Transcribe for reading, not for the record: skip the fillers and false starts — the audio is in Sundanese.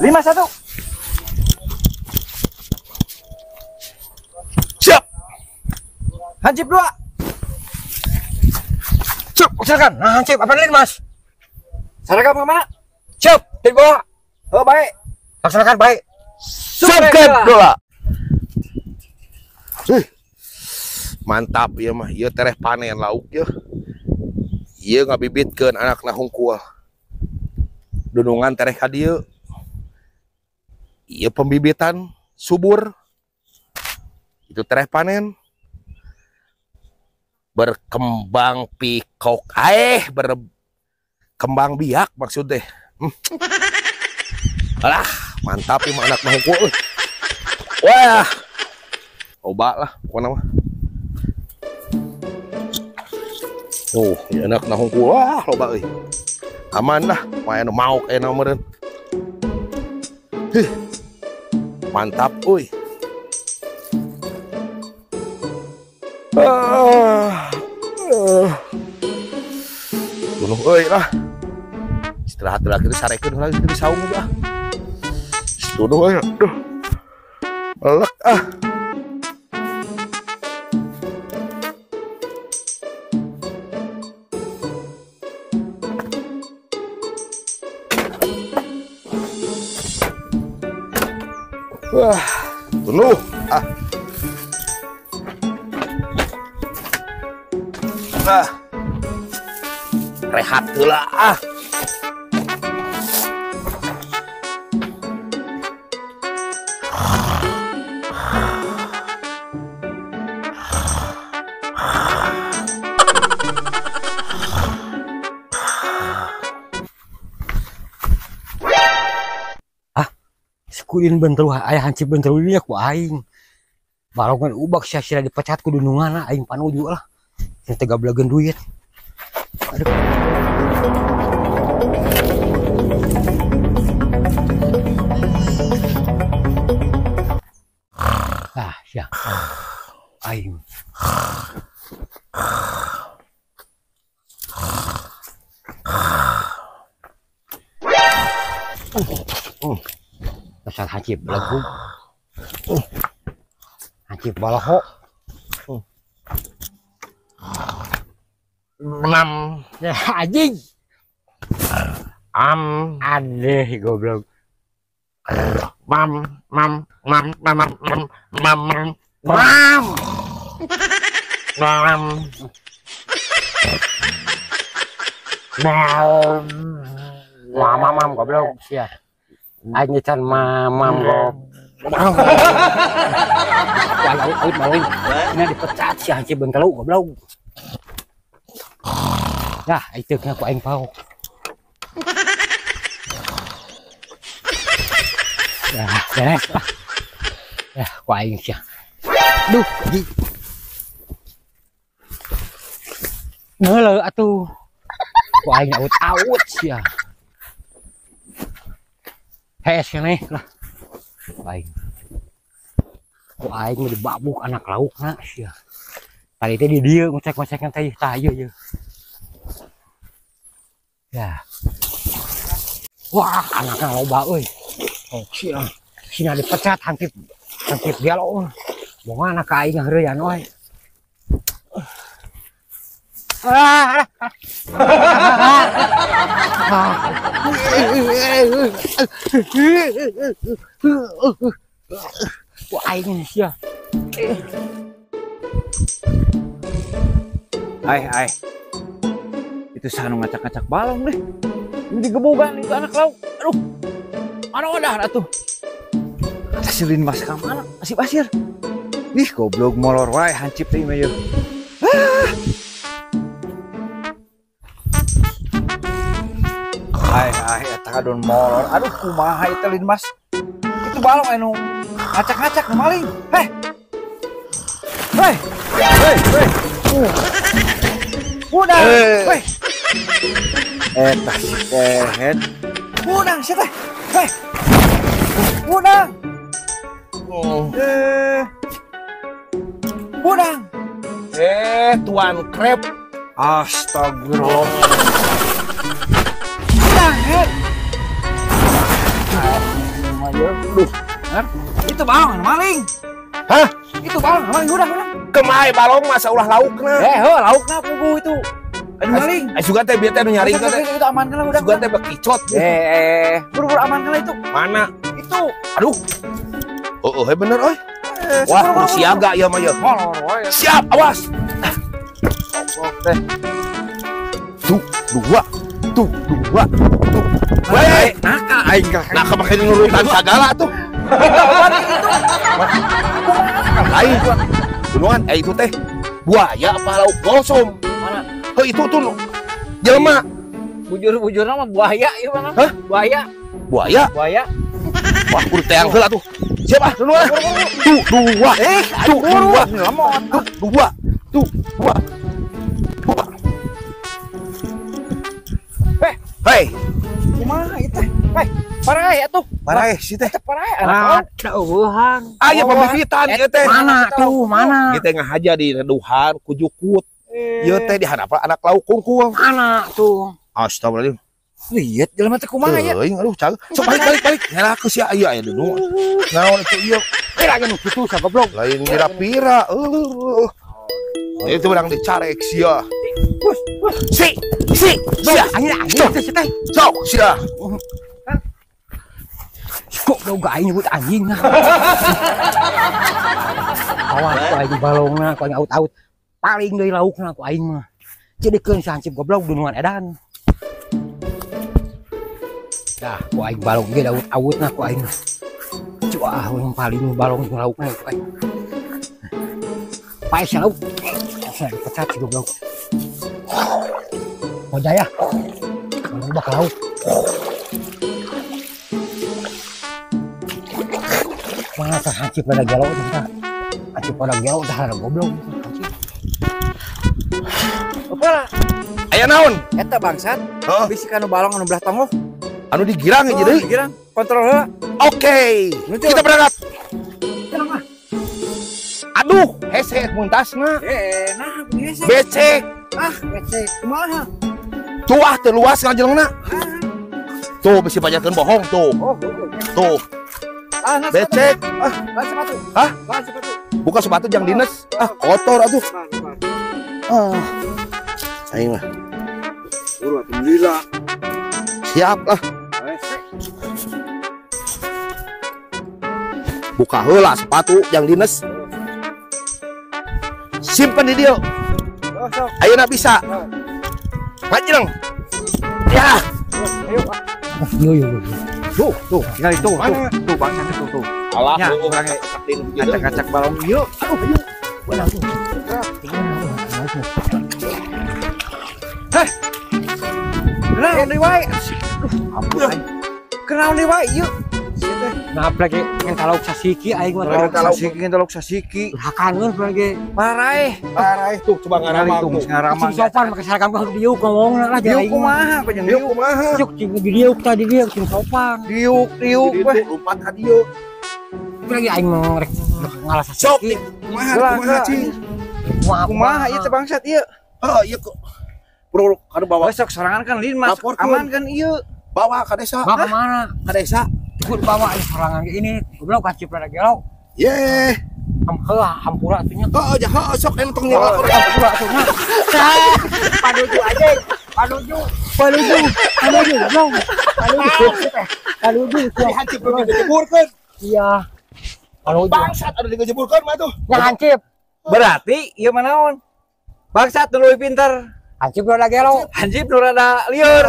5-1. Siap. Hansip 2. Siap, silakan. Nah, hansip apa nih, Mas? Seragam kemana? Siap, dibawa. Oh, baik. Laksanakan baik. Subscribe dola. Mantap ya mah, ieu tereh panen lauk ya. Ieu ngabibitkeun anakna hungkul. Dunungan tereh ka dieu. Ieu pembibitan subur. Itu tereh panen. Berkembang pikok, berkembang biak maksud deh. Alah, mantap ya mah anakna hungkul. Wah. Loba lah pokona mah. Oh, ya anak nah hungkul, wah loba euy. Aman lah, main mauk enak meureun. Huh. Mantap euy. Bunuh euy lah. Istirahat lagi kitu sarekeun heula kitu saung ah. Tuduh euy, aduh. Melek ah. Wah, penuh. Ah. Ah. Rehat heula ah. Kulin benteru aya hansip benteru nya ku aing. Balongan ubak sia-sia dipecat ku dununganna aing panuju lah. Teu gablageun duit. Aduh. Ah, sia. Aing. Dasar hansip belagu. Hansip balaho. Enam. Ya anjing. Am. Aneh goblok. Mam mam mam mam mam mam mam mam. Mam. Mam. Mam mam goblok sia. Aing can mamam goblok. Aing maling. Ini dipecat si hansip bentelu goblok. Dah, itu kena ku aing pau. Ya, beres lah. Ya, ku aing sia. Duh, anjing. Ngeuleuh atuh. Ku aing aut-aut sia. Hes nih lah. Aing. Ku aing mah dibabuk anak laukna sia. Tadi teh di dieu ngocek-ngocekan teh tah ieu ieu. Ya. Wah, anakna loba euy. Oh, sia. Sina dipecat hansip hansip gelo. Bonga anak ka aing ngaheureyan we. Ah. Wah, aing sia. Ai ai. Itu sanu ngacak-ngacak balong deh. Ini digebugan itu anak lauk. Aduh. Mana udah atuh. Kata si Linmas ka mana? Masih pasir. Ih, goblok molor wae hansip teh mah yeuh. Ah. Ai ai eta kadon molor. Aduh kumaha itu Linmas. Itu balong anu ngacak-ngacak nu maling. Heh. Hei. Hei, hei. Udah, hei. Eta si kehet. Udang si teh. Hei. Udang. Udang. Tuan Kreb. Astagfirullah. Udang, head. Aduh. Itu balong anu maling. Hah? Itu balong maling udah. Kemai balong masa ulah laukna. Heuh laukna pugu itu. Anu maling. Sugan teh bieu teh anu nyaring teh. Itu aman lah udah. Sugan teh bekicot. Buru-buru aman lah itu. Mana? Itu. Aduh. Oh, bener euy. Wah, kudu siaga ieu mah ieu. Siap, awas. Teh. Tuh, dua. Tuh, dua. Tuh. Weh, nakal aing ka. Nakal make nurutan sagala tuh. Lain gunungan itu teh buaya apa lauk gosong? Mana? Heuh itu tuh jelema. Bujur-bujurna mah buaya ieu mah. Hah? Buaya. Buaya? Buaya. Wah, kudu teang heula tuh. Siap ah, duluan. Tuh, dua. Tuh, dua. Tuh, dua. Tuh, dua. Dua. Hei. Kumaha ieu teh? Hei, paraeh atuh. Paraeh si teh. Paraeh anak eueuhan. Aya pembibitan ieu teh. Mana tuh, mana? Ieu teh ngahaja di reduhan ku jukut. Ieu teh di hadapan anak lauk kungkul. Mana tuh? Astagfirullahaladzim. Lihat jelema teh kumaha ya? Teuing aduh cag. Sok balik. Nyalakeun sia ieu aya dulu. Naon itu ieu? Pira nu kitu sa goblok. Lain pira-pira. Itu urang dicarek sia. Si, sia. Anjing teh teh. Sok sia. Kok goblok aing nyebut anjing. Awas ku aing balongna, ku aing aut-aut. Paling deui laukna ku aing mah. Cedekeun si hansip goblok dunungan edan. Dah, ku aing balong ge aut-autna ku aing. Cuah urang paling balong jeung laukna ku aing. Pae sia lauk. Sia dipecat si goblok. Hojaya. Balong bakal lauk. Mana tah hansip pada gelo tah. Hansip pada gelo tah ada goblok hansip. Apa lah? Aya naon? Eta bangsat. Bisi kanu balong anu belah tonggoh. Anu digirang aja deui. Digirang. Kontrol heula. Oke. Kita berangkat. Aduh, hese muntasna. Nah, hese. Becek. Ah, becek. Kumaha? Tuh ah teu luas ngajelengna. Tuh bisi pajarkeun bohong tuh. Oh, tuh. Ah, nah, becek. Ah, sepatu. Hah? Sepatu. Buka sepatu jang dinas. Ah, kotor atuh. Ah. Aing mah. Buru alhamdulillah. Siap lah. Buka heula sepatu yang dinas. Simpen di dieu. Ayeuna bisa. Majreng. Ya. Ayo. Yo yo. Tuh, tuh, tinggal itu, tuh, tuh bangsat itu tuh. Alah, ya, ngacak-ngacak balong ieu. Aduh, ayo. Heh. Kenaon deui wae. Aduh, ampun aing. Kenaon deui wae ieu. Nah, lagi ngental lauk sasiki aing mah. Ngental lauk sasiki. Hakaneun lagi. Paraeh. Paraeh tuh coba ngaramang tuh. Ngaramang. Cing sopan make seragam ka diuk ngomongna lah diuk kumaha panjang diuk kumaha. Cuk cing diuk tadi diuk cing sopan. Diuk diuk weh lompat ka dieu. Lagi aing mah rek ngalah sasiki. Kumaha kumaha cing. Kumaha ieu teh bangsat ieu. Heeh ieu kok. Bro, kada bawa. Besok sorangan kan lin mas aman kan ieu. Bawa ka desa. Bawa ke mana? Ka desa. Ikut bawa ini sorangan ini goblok kacip rada gelo. Ye. Heula hampura atuh nya. Heeh, ja heeh sok entong nyelakor hampura atuh nya. Panuju aja. Panuju. Panuju. Panuju goblok. Panuju. Panuju hancip nu dijeburkeun. Iya. Panuju. Bangsat anu dijeburkeun mah tuh. Nya hancip. Berarti ieu mah naon? Bangsat nu leuwih pinter. Hancip nu rada gelo. Hancip nu rada lieur.